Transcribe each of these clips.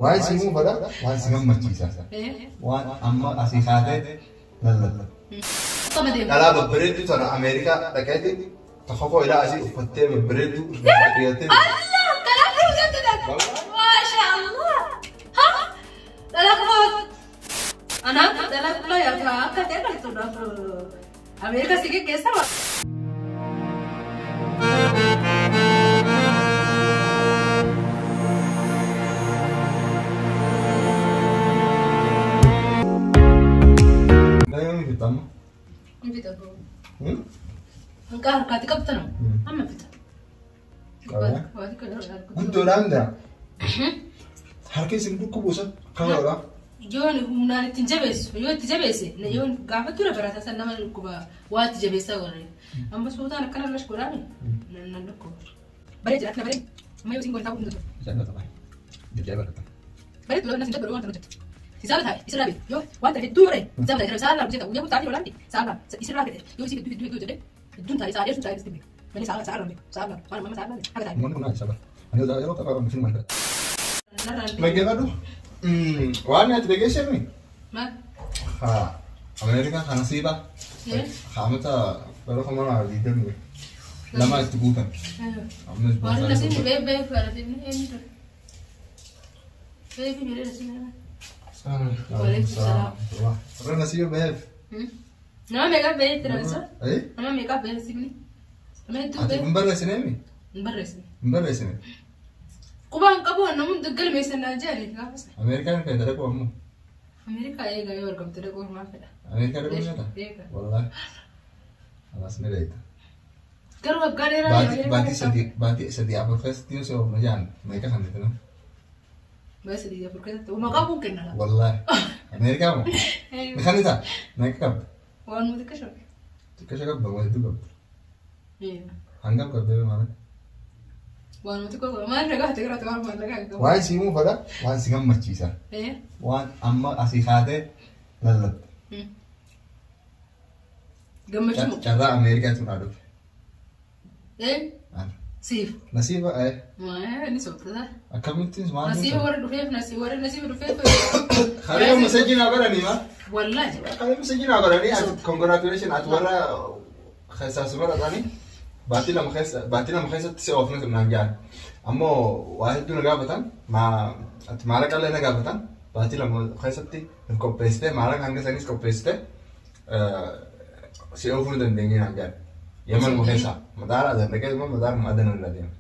Waan si himuu fedha, waan si gammachiisa. Waan amma asii kaatee lallabda. Akkama deema. Dhalaa babbareedduu tana Ameerikaa dhaqeeti tokko ilaa asii uffattee babbareedduu dhiyattee. Allah, kanaaf dhufu jechuudha. Maasha Allah. Ha? Dhalaa qullaa. Anaaf dhalaa qullaa yaata akka ta'e dhaltuudhaaf Ameerikaa si geggeessa maa? Daa'imni fixa amma. Ni fixa bro. Hanqaa harkaatti qabtanu amma fixa. Qabaa. Guddoodhaan jira. Harki isin dhukkubuusa kanaadha. Yoon humnaan ittiin jabeessu yoo itti jabeesse yoon gaafa ture barataa san nama dhukkuba waa itti jabeessaa godhani. Amma suutaan akkana lash godhaani nan dhukkuba. Bareeda jira akkana bareeda. Amma yoo isin godhe taa'uu hin danda'u. Bareedu lola nasi jabba waan hojjetu. Sisaaba taa'e isirraa beeku yoo waan ta'e hedduu yoo ta'e sisaaba taa'e sa'a lama hojjeta guyyaa kun sa'aatii olaanti sa'a lama isirraa fedhe yoo isin hedduu hedduu hedduu jedhe hedduun taa'e sa'a dheertuu taa'e sitti beeku. Malee sa'a sa'a lama beeku sa'a lama waan amma sa'a lama haga taa'e. Namoonni kun haati saba. Ani yeroo taphaa qabnu filma argata. Narraan Dhaggeeffadhu. Waan ati dhageessee maal? Haa. Ameerikaa kana siiba. Eh? Haamata bara kuma lama digdamii lama itti guutan. Ammas Waan nasiin bee bee nasiin eenyu ture? Bee fi jedhee nasiin Waalaikum salaam. Warra nasiiba beef. Nama meeqa bee itti nabisa? Eh? Nama meeqa bee nasiibni? Nama hedduu Ati bee hin barreessineemi? hin barreessine. Hin barreessine. Qubaan qabu namoonni galmeessan naan jedhani gaafas. Ameerikaan kan dhaqu ammoo. Ameerikaa eegaa yoo argamte dhaquu maal fedha? Ameerikaa dhaquu nyaata? Eega. Wallaahi. Alaas ni dheeyta. Garuu waggaa dheeraa Baatii baatii sadii baatii sadii afur keessatti yoo si oofna jaan meeqa kan ta'e Baatii sadii afur keessatti maqaa kun kenna laata? Wallaahi. Ameerikaa moo? Ni kan isaa meeqa qabda? Waan nuti kashabe. Xiqqasha qabda waa hedduu qabda. Hangam qabda maal? Waan nuti koo maal nagaa ta'e gara waan maal nagaa qabu. Waan si himuu fedha waan si gammachiisa. Waan amma asii kaatee lallabda. Gammachuu. Carraa Ameerikaatti naa dhufe. Siif. Nasiiba Inni soofata. akkamittiin maal? Nasiiba warra dhufeef nasiiba warra nasiiba dhufeef. Kalee message naa godhanii maa? Wallaahi. Kalee message naa godhanii ati congratulation ati warra keessaa si baratanii baatii lama keessa baatii lama keessatti si oofne naan jaan. Ammoo waa hedduu na gaafatan maa ati maallaqa illee na gaafatan baatii lama keessatti nu qopheessite maallaqa hanga sanis qopheessite si oofuu hin dandeenye naan jaan. Yaman ma keessaa madaara adan dhaqee madaara adan irra deema.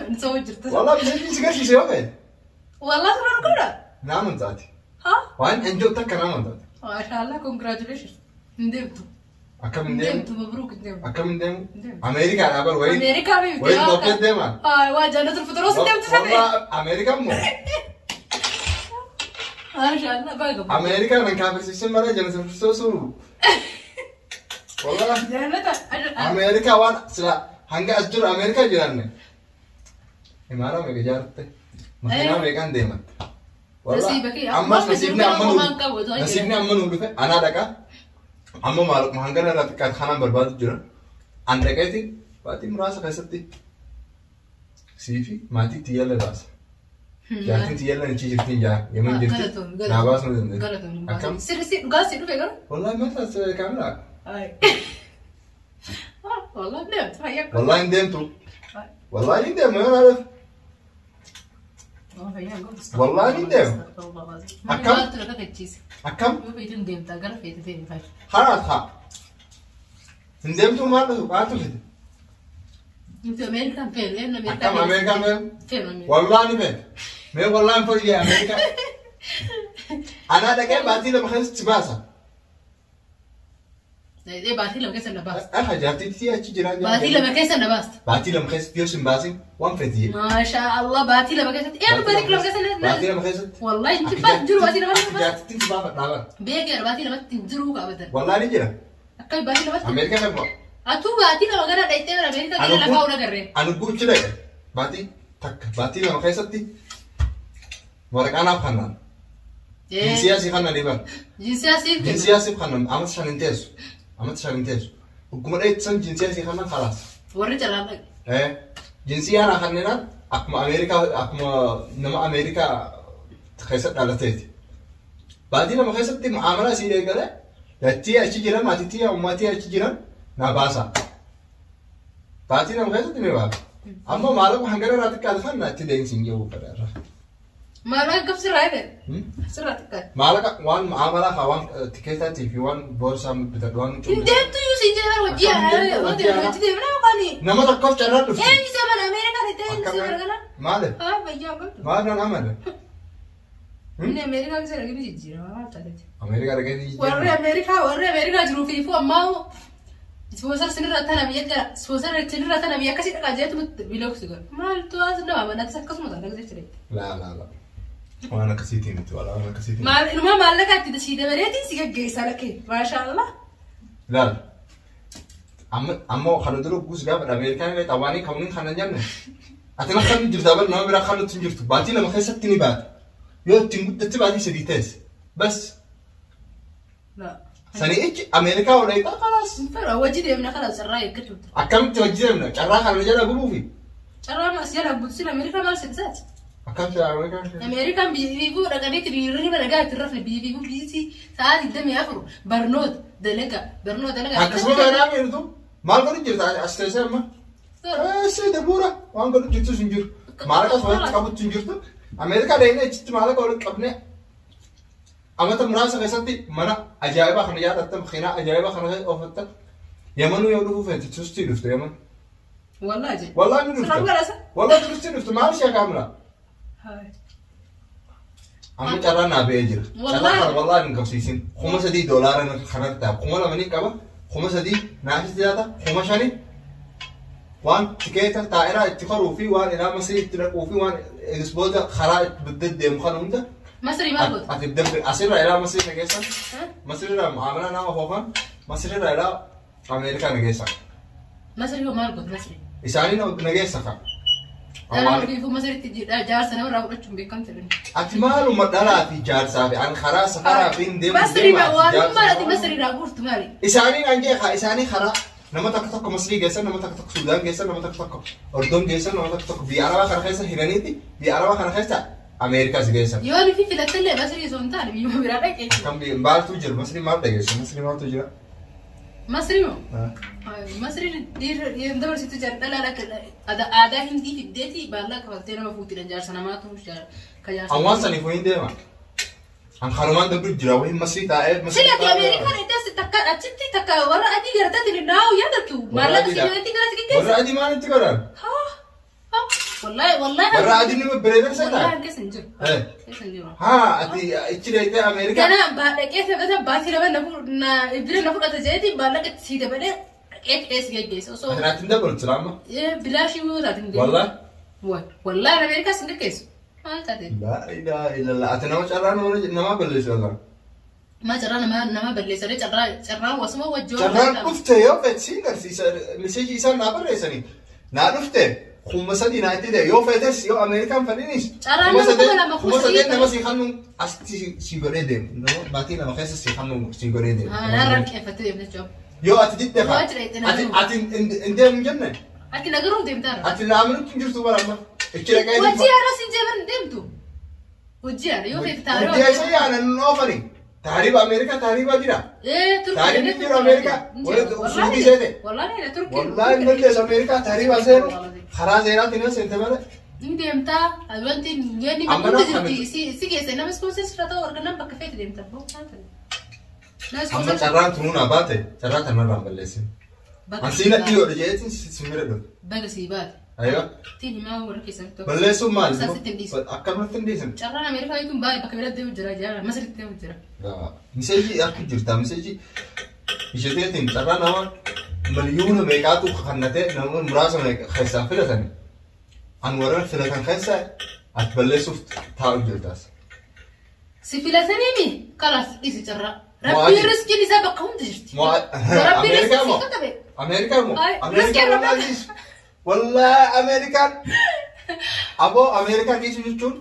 Inni soo jirta. Walaa message si garsiise yoo ta'e Wallaahi suuraan godha. naa amantaati. Haa? Waan enjoo takka naa amantaati. Maashaallah congratulations. Hin deemtu. Akkam hin Hin deemu? deemtu mabruuk hin deemtu. Akkam hin deemu? Hin deemu. Ameerikaadhaa bar wayi. Ameerikaa fi Wayi Itoophiyaa deema. Waa jannatu futuroos hin deemtu sana. Wallah Ameerikaan moo? Maashaallah baga gammadu. Ameerikaan nan kaafirsiisin malee jannatu futuroosu. Wallah Jannata. Ameerikaa waan sila hanga as jiru Ameerikaa jiraanne. Imaara meeqa ijaarte? Makiinaa meeqaan deematte? Nasiiba kee Ammas amma nasiibni amma jiru nuu waan qabu otoo nasiibni amma nuu dhufe anaa dhaqa. Amma maaluma hangana irraa xiqqaate kanaan barbaadu jira. An dhaqeeti baatii muraasa keessatti sii fi maatii tiyyaallee baasa. Jaartiin tiyyaallee achi jirti hin jaa yemen jirti. Naa baasuu ni dandeessi. Galatoon. Akkam? Sirri si dhugaa si dhufe garuu. Wallaahi maal taasise kaameraa? Wallaahi deemtu fayyaa. Wallaahi hin deemtu. Wallaahi hin deemu yoo naadhaaf. Wallaahi hin deemu. Akkam? Maaltu na kakachiise? Akkam? Yoo feetu hin deemta gara feete deemi fayyada. Haraas haa. Hin deemtu maal dhufu maaltu fide? Nuti Ameerikaan feenu eenyu Ameerikaa Akkam Ameerikaan feenu? Feenu Ameerikaa. Wallaahi ni feete. Mee wallaahi hin fayyaa Ameerikaa. Anaa dhaqee baatii lama keessatti si baasa. Baatii lama keessa na baasta. Aha jaartii tiyya achi jiraan. Baatii lama keessa na baasta. Baatii lama keessatti yoo sin baasin waan feeti jedhe. Maashaa Allah baatii lama keessatti eenyu baatii lama keessa na Baatii lama keessatti. Wallaahi hin jibbaan jiru baatii lama Akka keessa. jaartittiin si baafadhaa bara. Beekeera baatii lamatti hin jiru qaabadan. Wallaahi ni jira. Akka baatii lamatti. Ameerikaa kan bu'a. Atuu baatii lama gara dhayitee bara Ameerikaa gara lafaa hunda garree. Ani guuchi dhaqe. Baatii takka baatii lama keessatti waraqaa naaf kennaan. Jinsiyaa si kennanii bara. Jinsiyaa siif kenna. Jinsiyaa siif kennan amata shan hin teessu. Amata shan hin teessu. Hogguma dhayitti san jinsiyaa si kennan khalaas. Warri calaa dhaqe. Jinsiyaa naa kenninaan akkuma Ameerikaa akkuma nama Ameerikaa keessa dhalateeti. Baatii 2 keessatti mu'aamalaa sii eegale dachii achi jiran maatiitii uummatii achi jiran na baasa. Baatii 2 keessatti ni baasa. Amma maallaqa hangana irraa xiqqaate kan itti deemsi hin jiru fedha irra. Maallaqa kam sirraa eegale? Sirraa xiqqaate. Maallaqa waan mu'aamalaa haa waan tikeetaatii fi waan boorsaa bitadhu waan Hin deemtu iyyuu siin jedhan hojii hojii deemna yookaan. Nama tokkoof carraan dhufti. Eenyu see mana Ameerikaa itti eenyu see mana kana? Maali? Haa fayyaa qabdu. Maal nan amane? Inni Ameerikaa keessa dhaqee jijjiirama maal taateeti? Ameerikaa dhaqee jijjiirama. Warri Ameerikaa jiruu fi ammaa ispoonsar sinirra tana biyya gara ispoonsar sinirra tana biyya akkasii dhaqaa jeetu biloogsi godha. Maaltu as nama manatti akkasuma ta'a dhaqee jira. Laa laa laa. Waan akkasiitiin miti walaa waan akkasiitiin. Maal inumaa maallaqa itti sii dabaleetiin si gaggeessaa lakkee maashaallah. Laal. Ammoo kana dura guus gaafa Ameerikaan illee xawaanii kamuun kana jenne. Ati na kan jirta bar nama biraa kan nuti hin jirtu baatii 2 keessatti ni baata. Yoo ittiin guddatti baatii 3 ta'es. Bas. Sanii ichi Ameerikaa waliin kalaas. Fara hojii deemna kalaas carraa eeggatu. Akkamitti hojii deemna carraa kana jala gubuufi? Carraa mas jala gubuusi Ameerikaa maal seensaati? Akkamitti Ameerikaa? Ameerikaan biyya fiifuu dhaqaniitti biyya nagaa itti rafne biyya fiifuu biyyi sa'aa 24 barnoota dalaga barnoota dalaga. Akkasuma kanaa beektu maal godhu jirta as teessee amma? Eessee dabuura waan godhu jirtus hin jiru. Maallaqa walitti qabutti hin jirtu. Ameerikaa deemnee achitti maallaqa walitti qabnee amata muraasa keessatti mana ajaa'ibaa kana yaadatta makiinaa ajaa'ibaa kana oofatta. Yamanuu yoo dhufuu feete tustii dhufte Yaman. Wallaahi jedhe. Wallaahi ni dhufte. Wallaahi tustii dhufte maal ishee kaamila? Amma carraa naa ba'ee jira. Carraa kana wallaahi hin qabsiisin. 3,000 doolaara kanatti ta'a. 2,000 ni qaba. 3,000 naafis jiraata. 5,000 waan tikeeta taa'iraa itti koruu fi waan ilaa Masrii itti dhaquu fi waan egisboota karaa itti deddeemu kana hunda. Masrii maal goota? Ati dabbe asirraa ilaa Masrii na geessan. Masriirraa mu'aamalaa nama foofan. Masriirraa ilaa Ameerikaa na geessan. Masrii hoo maal goota Masrii? Isaanii na geessa kan. Dhala fiifuu Masriitti jaarsa namarraa fudhachuun beekamte. Ati maaluma dhalaa fi jaarsaa fi an karaa safaraa fi hin deemu. Masrii waanummaa ati Masriirraa guurtu maali? Isaanii an jeeqa isaanii karaa nama tokko tokko Masrii geessan, nama tokko tokko Suudaan geessan, nama tokko tokko Ordon geessan, nama tokko tokko biyya Arabaa kana keessa hiraniiti biyya Arabaa kana keessa Ameerikaas geessan. Yoo nuti filattillee Masrii osoo hin taane biyyuma biraa dhaqee. Kan biyya maaltu jira Masrii maal dhageessu Masrii maaltu jira? Masrii moo? Masriin dhiirri dabarsitu jira dhalaa aadaa hindii fiddeeti baallaa kafaltee nama fuutidha jaarsa namaatu ka jaarsa. An waan saniif hin deema. An kanumaan dabru jira wayi Masrii taa'ee Masrii. Silati Ameerikaan itti takka achitti takka warra adii gartaatiin naa'u yaadatu maallaqa si jalatti gara si geggeessa. Warra adii maal itti godhan? Wallaahi wallaahi. Warra adii nama bareedan sana. Wallaahi keessa hin jiru. Keessa hin jiru. Haa ati ichi deemtee Ameerikaa. Kana dhaqee sabata baatii lama na bira na fudhata jeeti maallaqa si dabalee dhaqee keessa geggeessa osoo. Ati naatti hin dabaltu amma. Bilaashii yoo taate hin deemu. Wallaahi. Wallaahi Ameerikaas hin geggeessu. Maal taate? Laa ilaaha illallah. Ati nama carraa nama balleessu wallaan. Ma carraa nama balleessanii carraa wasuma wajjin. Carraan dhufte yoo feete siin garsiisa miseejii isaan naa barreessanii. Naa dhufte 3,000 naa itti yoo feetes yoo Ameerikaan fadhinis. Carraan nama 2,000 3,000 nama si kannu asitti si godhee deemu. Nama baatii 2 keessa si kannu si godhee deemu. Narraan qeeffattee deemte jechuudha. Yoo ati didde fa. Ati hin deemu jenne. Ati nagaruun deemtaara. Ati naamnutti hin jirtu bara amma. Ichi dhaqee Hojii yaada siin jeeban deemtu. Hojii yaada yoo feete taaree. Hojii isa yaada nu oofani. Taariba Ameerikaa taaribaa jira. Taaribni jiru Ameerikaa. Suudii seete. Wallaahi Turkii. Wallaahi hin dandeessu Ameerikaa taaribaa seenu karaa seeraatiin yoo seente malee. Ni deemtaa wanti wanni bakka jirti si keessa nama ispoonsar sirra ta'u argannaan bakka feete deemta. Amma carraan tunuu naa baate carraa tanarraan balleessin. Ansiin adii yoo jeetiin si mira dhufe. Baga sii baate. Aywa. Tiin himaa warra keessatti tokko. Balleessuun maali? Isaasitti hin dhiisu. Akkamatti hin dhiisan? Carraan Ameerikaa jechuun baay'ee bakka biraatti deemu jira jira Masritti deemu jira. Miseejii harki jirta miseejii isheetiin carraa nama miliyoona meeqaatu kannatee nama muraasa keessaa filatan. An warra filatan keessa ati balleessuuf taa'u jirtaas. Si filatanii mi? Kalaas dhiisi carraa. Rabbiin riskiin isaa bakka hunda jirti. Rabbiin riskii si qaqqabe. Ameerikaa moo? Ameerikaa wallaahi dhiisu. Wallaahi Ameerikaan. Aboo Ameerikaa dhiisu jechuun.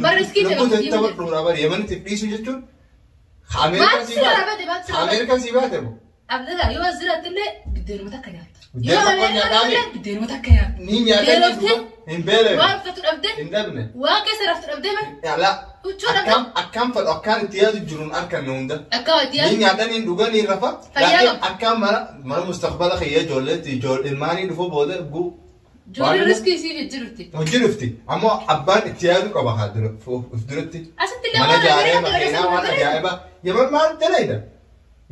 Bara riskii jedhamu. Lubbuu ta'e tapha bara Yemenitti dhiisu jechuun. Ameerikaan sii baate. Ameerikaan sii baate moo? Abdata yoo as jiraatti illee biddeenuma takka nyaatta. Yoo Ameerikaa illee biddeenuma takka nyaatta. Ni nyaata. Hin beelefne. Waan uffatu dhabde. Hin dhabne. Waan keessa raftu dhabde ma? Yaalaa. Huccuu dhabde. Akkam fedhu akkaan itti yaadu jiruun harkanne hunda. Akka itti yaadu. Ni nyaatanii dhuganii rafa. Fayyaa Laakiin akkaan mana mustaqbala kiyya ijoolleetti ilmaanii dhufuu booda guu. Ijoolleen riskii isiif jijjiirti. Hojii dhufti. Ammoo abbaan itti yaadu qaba haa dura of duratti. Asitti illee Mana waan ijaaree Ameerikaatti makiinaa waan agarsiisu ajaa'ibaa. Yaman maal dalayda?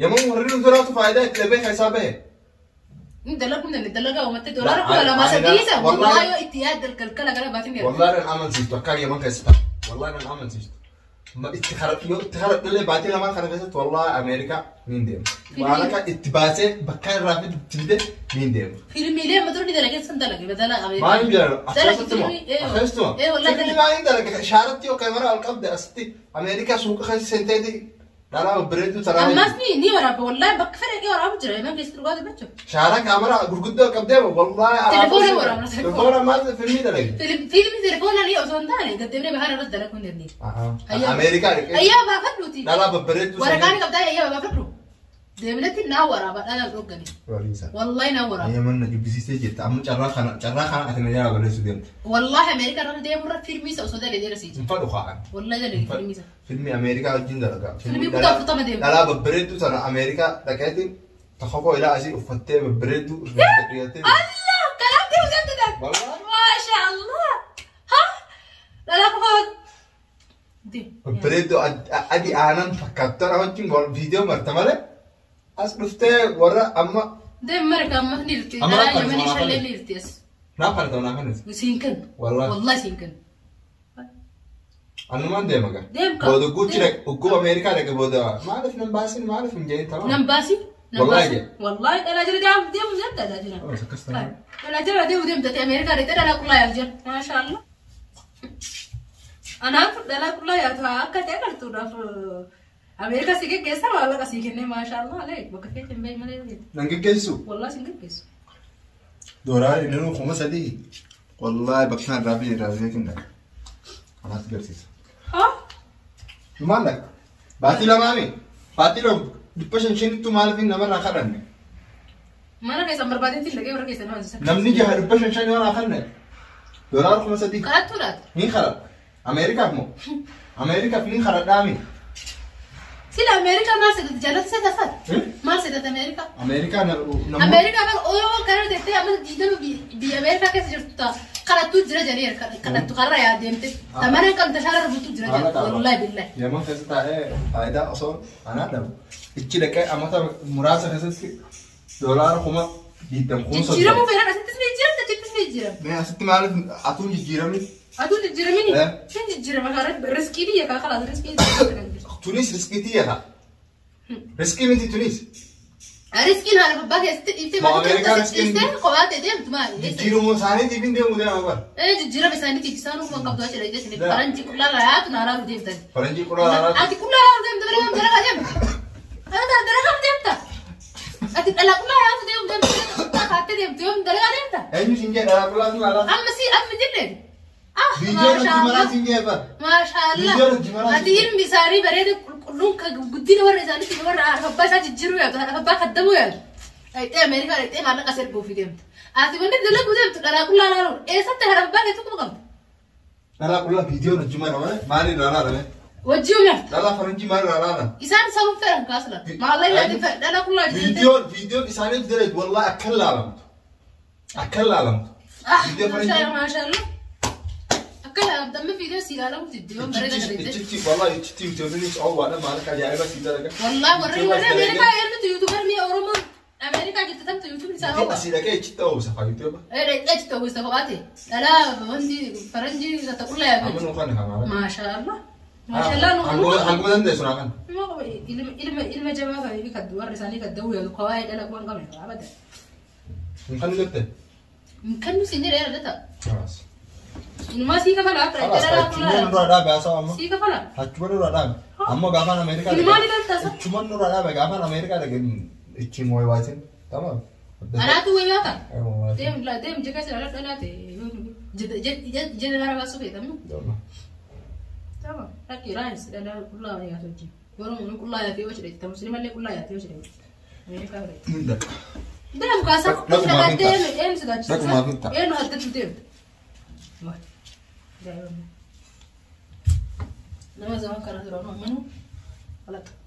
Yaman warri nu duraatu faayidaa itti dhabee keessaa bahe. Ni dalagu ni dalagaa uumatte doolaara 2003 isa wallahi yoo itti yaadda galgala gara baatiin yaadda. Wallahi nan amansiistu akkaan yaman keessa ta'a. Wallahi nan amansiistu. Itti yoo itti haradhallee baatii lamaan kana keessatti wallahi Ameerikaa niin deema. Waan akka itti baasee bakka irraa fidu itti fide niin deema. Fiilmiilee amma dura ni dalagee san dalage badala Ameerikaa. Maaliif jedhan Dalage akkasumatti moo? fiilmii Akkasuma. wallahi Fiilmii dalage. maaliin dalage shaaratti yoo kaameraa ol qabde asitti Ameerikaa suuqa keessa seenteeti dhalaa babbareedduu taraa. Ammas ni waraaba wallahi bakka fedhe ni waraabu jira yaman keessatti dhugaa dubbachuu. Shaara kaameraa gurguddoo qabdee wallahi. Telefoona waraabna, Telefoona maal fiilmii dalage? Fiilmii telefoonaan osoo hin taane gaddeebinee bahara irratti dalaguu hin dandeenye. Ameerikaa dhaqee Ayyaa baafadhuuti. dhalaa babbareedduu. Waraqaan qabdaa ayyaa baafadhu. Deebinetti naa waraaba dhalaan dhoggani. Wallahi naa waraaba. Yaman na jibbisiisee jirta amma carraa kana ati na jalaa balleessuu deemta. Wallahi Ameerikaa irra deemu irra fiilmii isa osoo dalee dheerasii jira. Hin fadhu kaa'an. Wallahi dalee fiilmii isa. Fiilmii Ameerikaa wajjin dalagaa. Fiilmii kutaa 40 deema. Dhalaa babbareedduu sana Ameerikaa dhaqeetiin tokko ilaa asii uffattee babbareedduu dhiyattee. Allah kalaam deemu deemte dha. Wallahi. Maasha Allah. Ha? Dhalaa qofa. Deem. Babbareedduu adii aanan fakkaattu tana wajjin viidiyoo marta malee as dhuftee warra amma Deem marga amma ni jirti. Amma Dhalaa rakkoo Yamanii nama shallee kana. ni jirti as. Naaf kana ta'u naaf kana. Siin kennu. Wallahi. Wallahi siin kennu. Annumaan deema gaa. Deem kaa. Booda guutti dhaqe ugguma Ameerikaa dhaqe booda maaliif nan baasin maaliif hin jedhin tamam. Nan baasi. Nan Wallahi baasi. jedhe. Wallahi dhalaa jira deemu deemu deemta dhalaa jira. Oh, akkas ta'a. Dhalaa jira deemu deemta ta'e Ameerikaa dhaqee dhalaa qullaa yaatu jira. Maasha Allah. Anaaf dhalaa qullaa yaatu akka ta'e gartuudhaaf Ameerikaa si geggeessa maallaqa sii kennee maasha Allah alee bakka keetti hin bahi malee. Nan geggeessu. Wallahi sin geggeessu. Doolaarri inni 3000. Wallahi bakka kana irraa fi irraa kenna. Anaatti garsiisa. Haa? Maal dhaqa? Baatii lamaami. Baatii lama 500 maaliif namarraa kadhanne? Mana keessan barbaadeetti dhaqee warra keessan haasisa. Namni jaha 500 warraa kadhanne. Doolaara 3000. Kadhattuu laata? Ni kadhadha. Ameerikaaf moo? Ameerikaaf ni kadhadhaami. Sila Ameerikaa maal seetatti jaalata seeta faati? Maal seetatti Ameerikaa? Ameerikaa namoota. Ameerikaa bara Oromoo kana teessee amma diidama biyya Ameerikaa keessa jirtu ta'a. Kadhattuu jira jedhee kadhattu karra yaa deemte. Tamara hin qabne shaara rubutu jira jedhe. Wallahi billahi. Yaman keessa taa'ee faayidaa osoo anaa dhabu. Ichi dhaqee amata muraasa keessatti doolaara 20,000 30,000. Jijjiiramuu fedhan asittis ni jijjiiramte achittis ni jijjiiramte. Mee asitti maaliif atuun jijjiiramni? Atuun jijjiiramini? Eh. Sin jijjiirama karaa riskii biyya kaa kalaas riskii jijjiirama kan jirtu. Tunis riskii tiyya kaa. Riskii miti tunis. Riskiin haala babbaa keessatti dhiiftee Moo maatii Ameerikaa keessatti riskiin dhiiftee kophaa ta'e deemtu maali? Jijjiiramuu isaaniitiif hin deemu deema bara. Jijjiirama isaaniitiif isaan uuman qabdu achi dhaqee isin Daa. faranjii qullaa laatu naalaa deemtan. Faranjii qullaa laatu. Ati qullaa laatu deemta malee yoom dalagaa deemta? Ati dalagaa deemta? Ati dhalaa qullaa laatu deemu deemta qullaa kaattee deemtu yoom dalagaa deemta? Eenyu siin jedhe dhalaa qullaa sun laatu? Amma si amma jenneen. Ah, Viidiyoon hojii maasha maraa Allah. siin jedhe bara. Maasha Allah. Viidiyoon hojii maraa Ati ilmi isaanii bareeda qulqulluun kan guddina warra isaaniitti warra haadha abbaa isaa jijjiiruu yaadu haadha abbaa kaddamuu yaadu. Dhaqxee Ameerikaa dhaqxee maallaqa as erguuf deemta. Ati wanni dalaguu deemtu dhalaa qullaa laaluun eessatti haadha abbaa keetti quba qabda? Dhalaa qullaa viidiyoon hojii maraa malee maaliin irraa laalame? Wajjii uumamta. Dhalaa faranjii maal irraa laalan? Isaan sababa fedhan kaasla. Maallaqa ilaatiin fedhan dhalaa qullaa hojii. Viidiyoon isaaniif dalagdu wallahi akkan laalamtu. Akkan laalamtu. Ah, Viidiyoo maasha faranjii. maasha Allah. Akka laalamtamme viidiyoo si ilaalamu jiddi yoon bareeda gareedde. Ichitti wallahi ichitti yuutuubiinis oowwaadha maallaqa ajaa'iba sii dalaga. Wallahi warri Ameerikaa eenyutu yuutuubar mi'a Oromoo Ameerikaa jirtu tamtu yuutuubni isaa oowwa. Asii dhaqee ichitti oowwisa faa yuutuuba. Achi ta'uu isa kophaate. Dhalaa wanti faranjii isa qullaa Amma yaabatu. nu kan hamaa. Maasha Allah. Maasha Allah nu Hanguma dandeessu naa kan. Ilma ilma jabaa kan warra isaanii kan dawuu yaadu kawaayee dhala waan qabne abada. Hin kan jette. Kan nu siin jedhee yaadata. Khalas. Inumaa sii kafala akka Khalas. dhalaa Achuma qullaa. nurraa dhaabe haasawa amma. Sii kafala. Achuma nurraa dhaabe. Ammoo gaafaan Ameerikaa Inumaa ni galtaasa. Achuma nurraa dhaabe gaafaan Ameerikaa dhaqe ichi moo'ee waatin. Tamam. Anaatu wayii baata. Deem deem jeka sira dhalaa ta'e jedha gara baasuu feetamu. Tamam. Rakki raayis dhalaa qullaa yaatu wajjin. Oromoon qullaa yaatee yoo jedhe musliimallee qullaa yaatee yoo jedhe. Ameerikaa fudhate. Deem kaasa Dhaqumaaf hin ta'a. deem deem sodaachisa. Dhaqumaaf hin ta'a. Eenyu haddatu deemta. Nama zaman kana dura nu amanu. Galata.